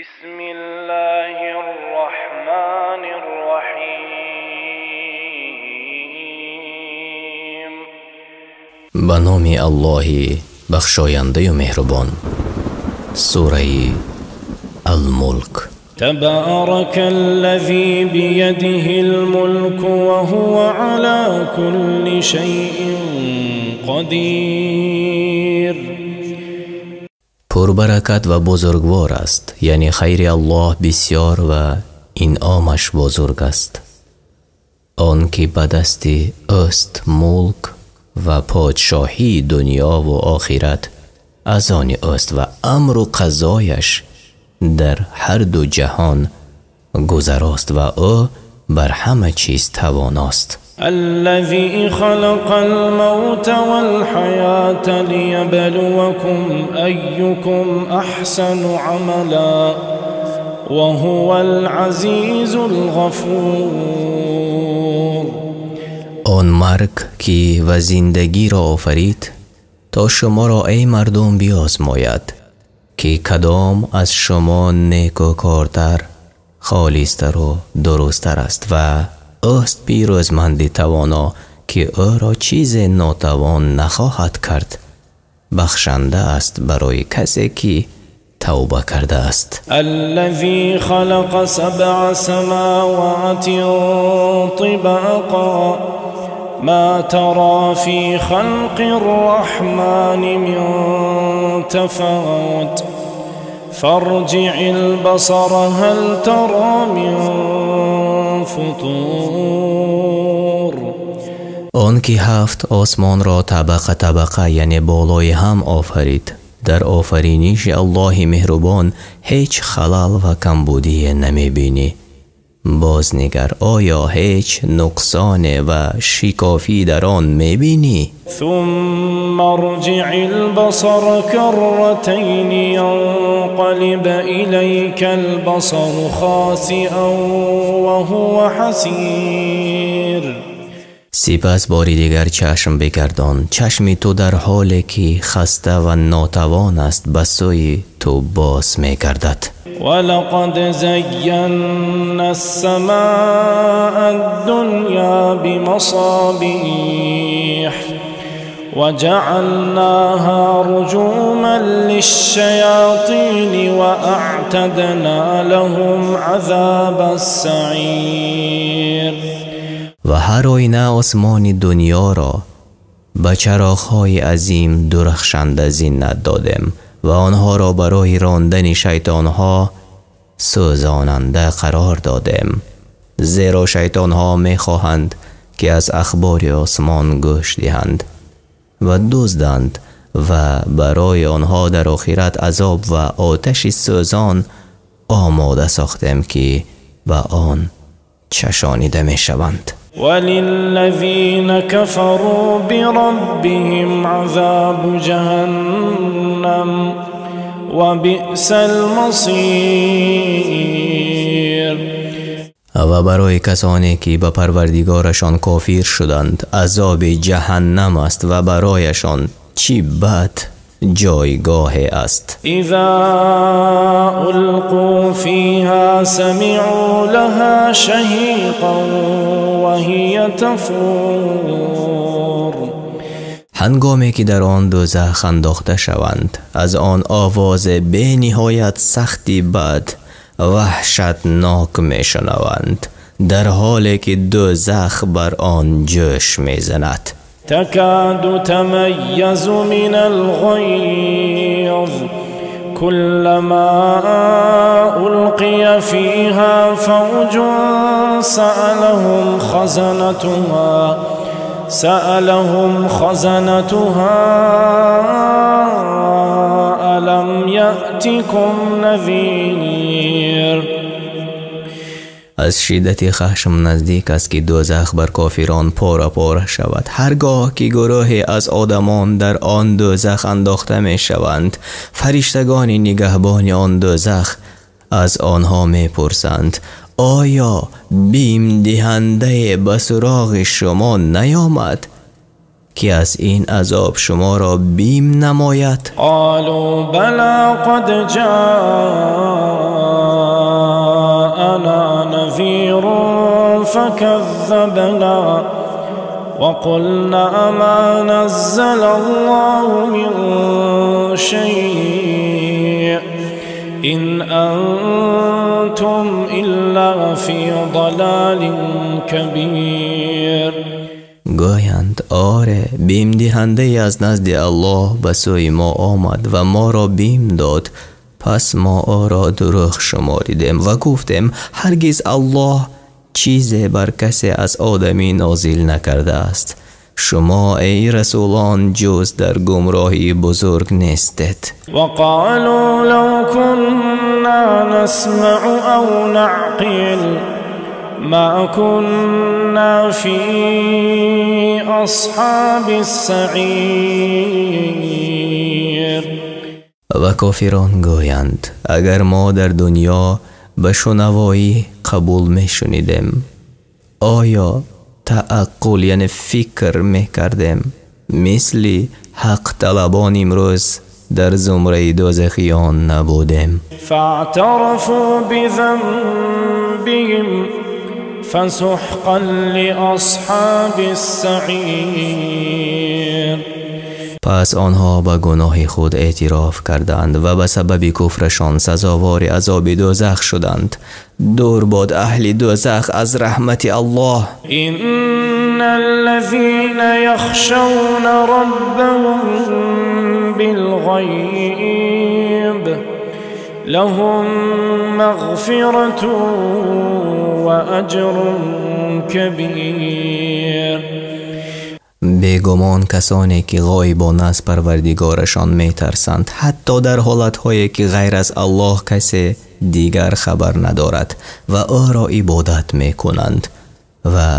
بسم الله الرحمن الرحیم. Ба номи Аллоҳи бахшояндаю меҳрубон. Сураи Ал-Мулк. تبارك الذي بيده الملك وهو على كل شيء قدير. Пурбаракат ва бузургвор аст, яъне хайри Аллоҳ бисёр ва инъомаш бузург аст. Он ки ба дасти ӯст мулк ва подшоҳии дунёву охират аз они ӯст ва амру қазояш дар ҳар ду ҷаҳон гузарост ва ӯ бар ҳама чиз тавоност. الذي خلق الموت والحياة ليبلوكم أيكم أحسن عملا وهو العزيز الغفور. Он марг ки ва зиндагиро офарид то шуморо эй мардум биозмояд, ки кадом аз шумо некӯкортар, холистару дурусттар аст, ва ӯст пирӯзманди тавоно, ки ӯро чизе нотавон нахоҳад кард, бахшанда аст барои касе ки тавба кардааст. الذي خلق سبع سماوات طباقا ما ترى في خلق الرحمن من تفاوت فارجع البصر هل ترى من فطور. Он ки ҳафт осмонро табақа табақа, яъне болои ҳам офарид, дар офариниши Аллоҳи меҳрубон ҳеҷ халал ва камбудие намебинӣ. Боз нигар, оё ҳеҷ нуқсоне ва шикофӣ дар он мебинӣ? ثم ارجع البصر كرتين ينقلب إليك البصر خاسئا وهو حسير. Сипас бори дигар чашм бигардон, чашми ту дар ҳоле ки хаста ва нотавон аст ба сӯи ту боз мегардад. ولقد زينا السماء الدنيا بمصابيح وجعلناها رجوما للشياطين وأعتدنا لهم عذاب السعير. Ва ҳар оина осмони дунёро ба чароғҳои азим дурахшанда зинат додем ва онҳоро барои рондани шайтонҳо сӯзонанда қарор додем, зеро шайтонҳо мехоҳанд ки аз ахбори осмон гӯш диҳанд ва дузданд, ва барои онҳо дар охират азоб ва оташи сӯзон омода сохтем ки ба он чашонида мешаванд. وللذين كفروا بربهم عذاب جهنم وبئس المصير. Ва барои касоне ки ба Парвардигорашон кофир шуданд азоби ҷаҳаннам аст, ва барояшон чӣ бад ҷойгоҳе аст. إذا ألقوا فيها سمعوا لها شهيقا وهي تفور. Ҳангоме ки дар он дӯзах андохта шаванд, аз он овози бениҳоят сахти бад ваҳшатнок мешунаванд, дар ҳоле ки дӯзах бар он ҷӯш мезанад. تكاد تميز من الغيظ كلما ألقي فيها فوج سألهم خزنتها ألم يأتكم نذير. Аз шиддати хашм наздик аст ки дӯзах бар кофирон пора пора шавад. Ҳаргоҳ ки гурӯҳе аз одамон дар он дӯзах андохта мешаванд, фариштагони нигаҳбони он дӯзах аз онҳо мепурсанд: оё бимдиҳандае ба суроғи шумо наёмад ки аз ин азоб шуморо бим намояд? قالوا بلى قد جاءنا فكذبنا وقلنا ما نزل الله من شيء إن أنتم إلا في ضلال كبير. Гӯянд: оре, бимдиҳандае аз назди Аллоҳ ба сӯи мо омад ва моро бим дод, пас мо ӯро дурӯғ шуморидем ва гуфтем: ҳаргиз Аллоҳ чизе бар касе аз одамӣ нозил накардааст. Шумо эй расулон ҷуз дар гумроҳии бузург нестед. وقالوا لو كنا نسمع أو نعقل ما كنا في أصحاب السعير. Ва кофирон гӯянд: агар мо дар дунё ба шунавоӣ қабул мешунидем, оё тааққул яъне фикр мекардем, мисли ҳақталабон имрӯз дар зумраи дӯзахиён набудем. فاعترفوا بذنبهم فسحقا لأصحاب السعير. Пас онҳо ба гуноҳи худ эътироф карданд ва ба сабаби куфрашон сазовори азоби дӯзах шуданд. Дур бод аҳли дӯзах аз раҳмати Аллоҳ. إن الذين يخشون ربهم بالغيب لهم مغفرة وأجر كبير. Бегумон касоне ки ғоибона аз Парвардигорашон метарсанд, ҳатто дар ҳолатҳое ки ғайр аз Аллоҳ касе дигар хабар надорад ва ӯро ибодат мекунанд ва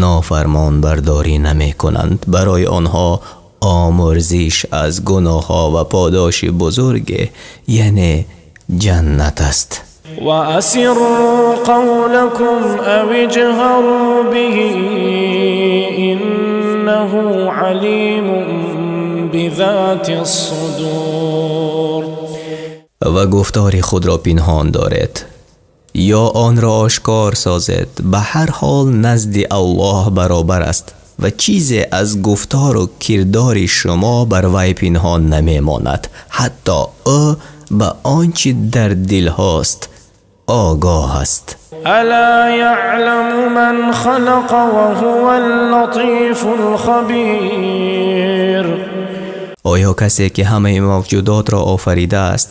нофармонбардорӣ намекунанд, барои онҳо омӯрзиш аз гуноҳҳо ва подоши бузурге, яъне ҷаннат аст. وأسروا قولكم أو اجهروا به إنه عليم بذات الصدور. Ва гуфтори худро пинҳон доред ё онро ошкор созед, ба ҳар ҳол назди Аллоҳ баробар аст ва чизе аз гуфтору кирдори шумо бар вай пинҳон намемонад, ҳатто ӯ ба он чи дар дилҳост огоҳ аст. ألا يعلم من خلق وهو اللطيف الخبير. Оё касе ки ҳамаи мавҷудотро офаридааст,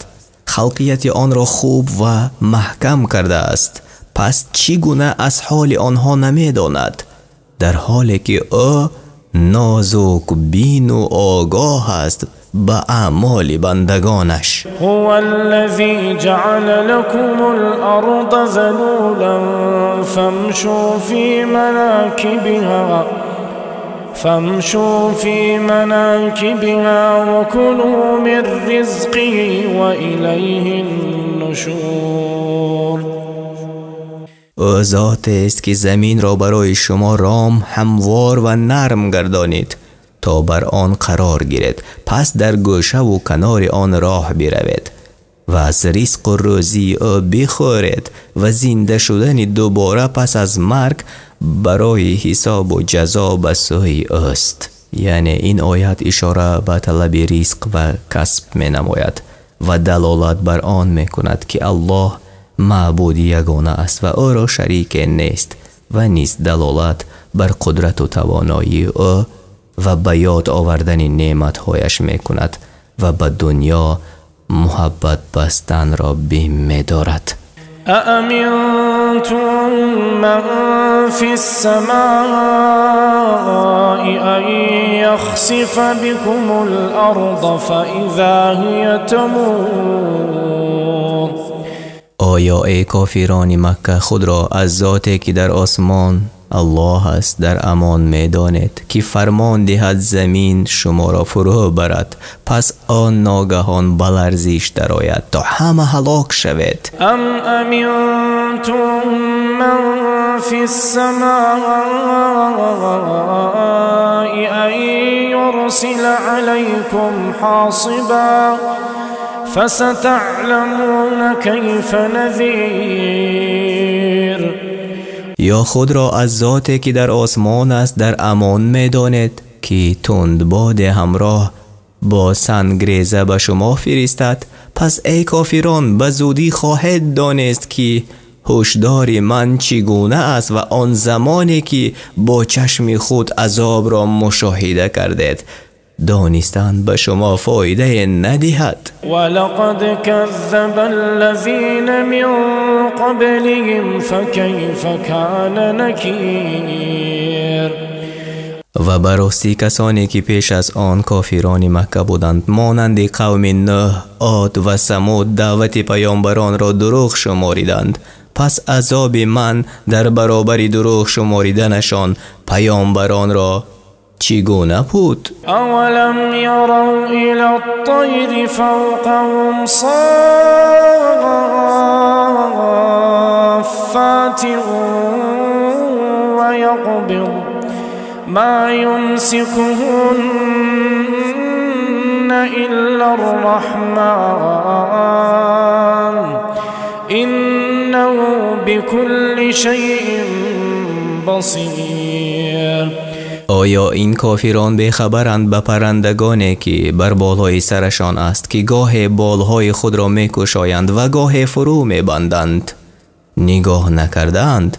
халқияти онро хуб ва маҳкам кардааст, пас чӣ гуна аз ҳоли онҳо намедонад, дар ҳоле ки ӯ нозукбину огоҳ аст ба аъмоли бандагонаш. هو الذي جعل لكم الأرض ذلولا فامشوا في مناكبها وكلوا من رزقه وإليه النشور. Ӯ зотест ки заминро барои шумо ром, ҳамвор ва нарм гардонид, то бар он қарор гиред, пас дар гӯшаву канори он роҳ биравед ва аз ризқу рӯзии ӯ бихӯред ва зинда шудани дубора пас аз марг барои ҳисобу ҷазо ба сӯи ӯст. Яъне ин оят ишора ба талаби ризқ ва касб менамояд ва далолат бар он мекунад, ки Аллоҳ маъбуди ягона аст ва ӯро шарике нест, ва низ далолат бар қудрату тавоноии ӯ ва ба ёд овардани неъматҳояш мекунад ва ба дунё муҳаббат бастанро бим медорад. أأمنتم من في السماء أن يخسف بكم الأرض فإذا هي تمور. Оё эй кофирони Макка худро аз зоте ки дар осмон Аллоҳ аст дар амон медонед, ки фармон диҳад замин шуморо фурӯ барад, пас он ногаҳон ба ларзиш дарояд то ҳама ҳалок шавед? أم أمنتم من في السماء أن يرسل عليكم حاصبا فستعلمون كيف نذير. Ё худро аз зоте ки дар осмон аст дар амон медонед, ки тундбод ҳамроҳ бо сангреза ба шумо фиристад? Пас эй кофирон, ба зудӣ хоҳед донист, ки ҳушдори ман чӣ гуна аст ва он замоне ки бо чашми худ азобро мушоҳида кардед, донистан ба шумо фоида надиҳад. ولقد كذب الذين من قبلهم فكيف كان نكير. Ва ба ростӣ касоне ки пеш аз он кофирони Макка буданд, монанди қавми Нӯҳ, Од ва Самуд, даъвати паёмбаронро дурӯғ шумориданд. Пас азоби ман дар баробари дурӯғ шумориданашон паёмбаронро чӣ гуна буд? أولم يروا إلى الطير فوقهم صافات ويقبض ما يمسكهن إلا الرحمن إنه بكل شيء بصير. Оё ин кофирон бехабаранд ба паррандагоне ки бар болои сарашон аст, ки гоҳе болҳои худро мекушоянд ва гоҳе фурӯ мебанданд? Нигоҳ накардаанд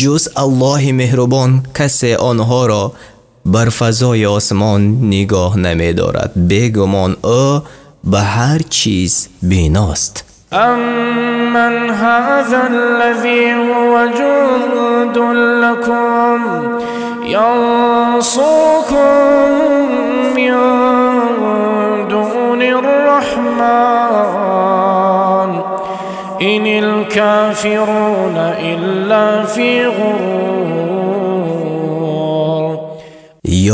ҷуз Аллоҳи меҳрубон касе онҳоро бар фазои осмон нигоҳ намедорад. Бегумон ӯ ба ҳар чиз биност. أمن هذا الذي هو جند لكم ينصركم من دون الرحمن إن الكافرون إلا في غرور.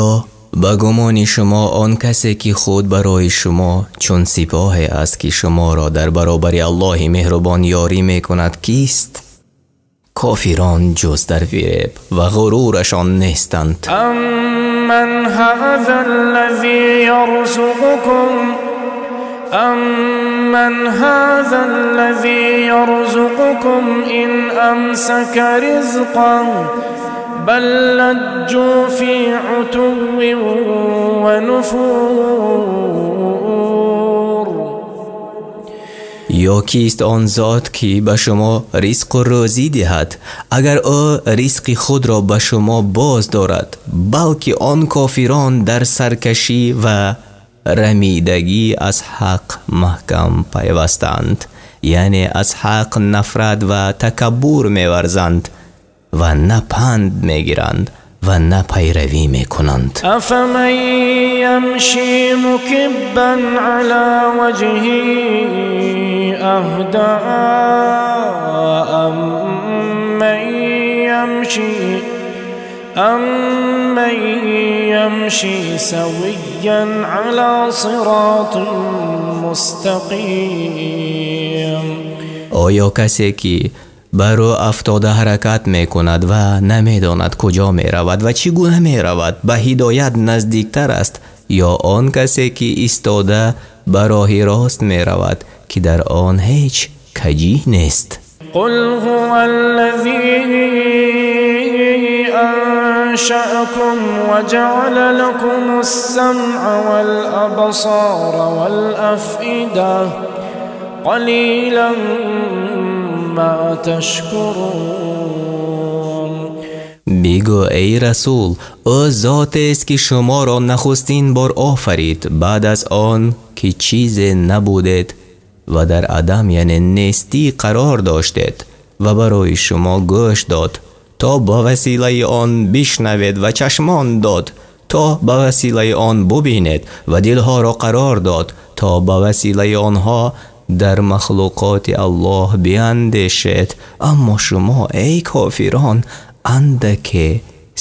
Ё ба гумони шумо он касе ки худ барои шумо чун сипоҳе аст, ки шуморо дар баробари Аллоҳи меҳрубон ёрӣ мекунад, кист? Кофирон ҷуз дар фиреб ва ғурурашон нестанд. أمن هذا الذي يرزقكم أمن هذا الذي يرزقكم إن أمسك رزقه بل لجوا في عتو ونفور. Ё кист он зот ки ба шумо ризқу рӯзӣ диҳад, агар ӯ ризқи худро ба шумо боз дорад? Балки он кофирон дар саркашӣ ва рамидагӣ аз ҳақ маҳкам пайвастанд, яъне аз ҳақ нафрат ва такаббур меварзанд ва на панд мегиранд ва на пайравӣ мекунанд. أفمن يمشي مكبا على وجهه أهدى أمن يمشي سويا على صراط مستقيم. Оё касе ки ба рӯ афтода ҳаракат мекунад ва намедонад куҷо меравад ва чӣ гуна меравад, ба ҳидоят наздиктар аст, ё он касе ки истода ба роҳи рост меравад, ки дар он ҳеҷ каҷӣ нест? قل هو الذي أنشأكم وجعل لكم السمع والأبصار والأفئدة قليلا ما تشكرون. Бигӯ эй расул, ӯ зотест ки шуморо нахустин бор офарид, баъд аз он ки чизе набудед ва дар адам, яъне нестӣ, қарор доштед, ва барои шумо гӯш дод то ба василаи он бишнавед ва чашмон дод то ба василаи он бубинед ва дилҳоро қарор дод то ба василаи онҳо дар махлуқоти Аллоҳ биандешед. Аммо шумо эй кофирон андаке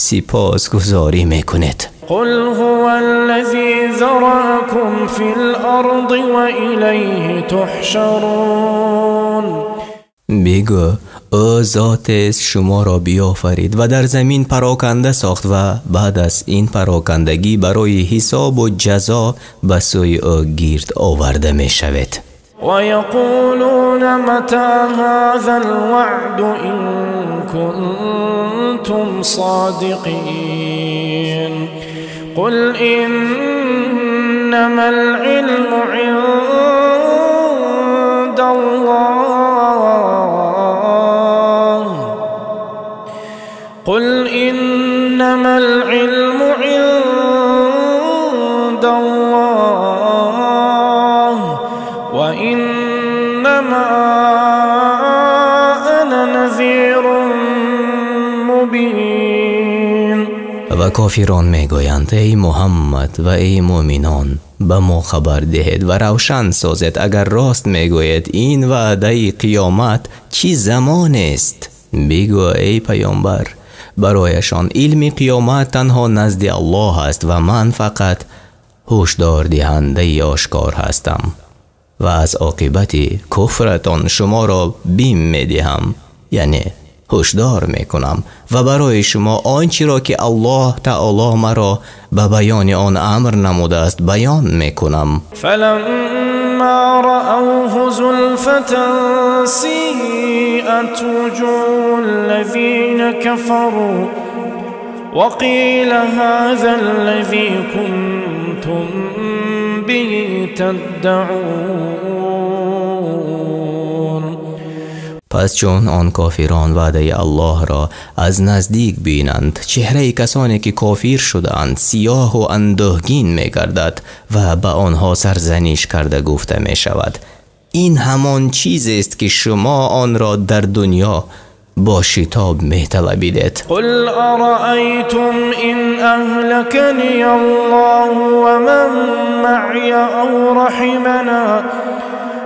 сипосгузорӣ мекунед. قل هو الذي ذرأكم في الأرض وإليه تحشرون. Бигӯ ӯ зотест шуморо биёфарид ва дар замин пароканда сохт ва баъд аз ин парокандагӣ барои ҳисобу ҷазо ба сӯи ӯ гирд оварда мешавед. ويقولون متى هذا الوعد إن كنتم صادقين قل إنما العلم عند الله قل إنما العلم عند الله وإنما أنا نذير مبين. Ва кофирон мегӯянд: эй Муҳаммад ва эй мӯъминон, ба мо хабар диҳед ва равшан созед, агар рост мегӯед, ин ваъдаи қиёмат чӣ замонест? Бигӯ эй паёмбар, барояшон илми қиёмат танҳо назди Аллоҳ аст ва ман фақат ҳушдордиҳандаи ошкор ҳастам ва аз оқибати куфратон шуморо бим медиҳам, яъне ҳушдор мекунам ва барои шумо он чиро ки Аллоҳ таоло маро ба баёни он амр намудааст баён мекунам. فلما رأوه زلفة سيئت وجوه الذين كفروا وقيل هذا الذي كنتم به تدعون. Пас чун он кофирон ваъдаи Аллоҳро аз наздик бинанд, чеҳраи касоне ки кофир шудаанд сиёҳу андӯҳгин мегардад ва ба онҳо сарзаниш карда гуфта мешавад: ин ҳамон чизест ки шумо онро дар дунё бо шитоб металабидед. قل أرأيتم إن أهلكني الله ومن معي أو رحمنا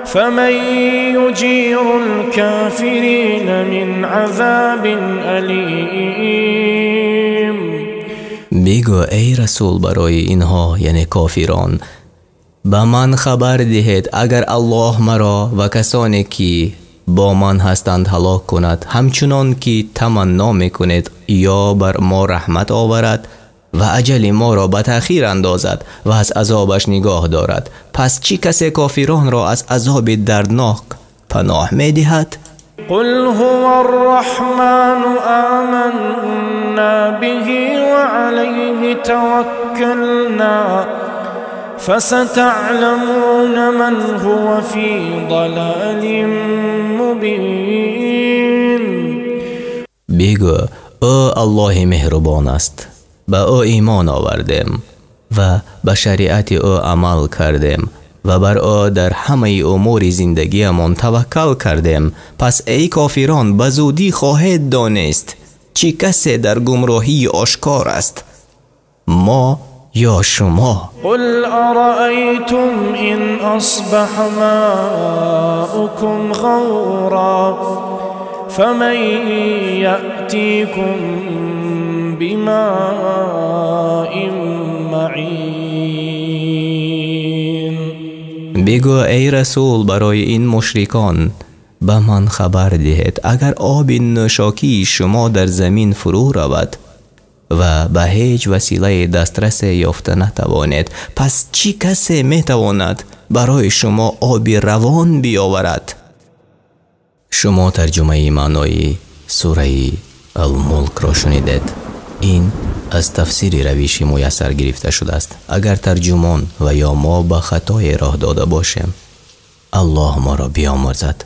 فمن يجير الكافرين من عذاب أليم. Бигӯ эй расул барои инҳо, яъне кофирон, ба ман хабар диҳед, агар Аллоҳ маро ва касоне ки бо ман ҳастанд ҳалок кунад, ҳамчунон ки таманно мекунед, ё бар мо раҳмат оварад ва аҷали моро ба таъхир андозад ва аз азобаш нигоҳ дорад, пас чӣ касе кофиронро аз азоби дарднок паноҳ медиҳад? قل هو الرحمن آمنا به وعليه توكلنا فستعلمون من هو في ضلال مبين. Бигӯ ӯ Аллоҳи меҳрубон аст, ба ӯ имон овардем ва ба шариати ӯ амал кардем ва бар ӯ дар ҳамаи умури зиндагиамон таваккал кардем. Пас эй кофирон, ба зудӣ хоҳед донист чӣ касе дар гумроҳии ошкор аст, мо ё шумо. قل أرأيتم إن أصبح ماؤكم غورا فمن يأتيكم بماء معين. Бигӯ эй расул барои ин мушрикон, ба ман хабар диҳед, агар оби нӯшокии шумо дар замин фурӯ равад ва ба ҳеҷ василаи дастрасе ёфта натавонед, пас чӣ касе метавонад барои шумо оби равон биёварад? Шумо тарҷумаи маънои сураи Алмулкро шунидед. Ин аз тафсири равиши муяссар гирифта шудааст. Агар тарҷумон ва ё мо ба хатое роҳ дода бошем, Аллоҳ моро биомӯрзад.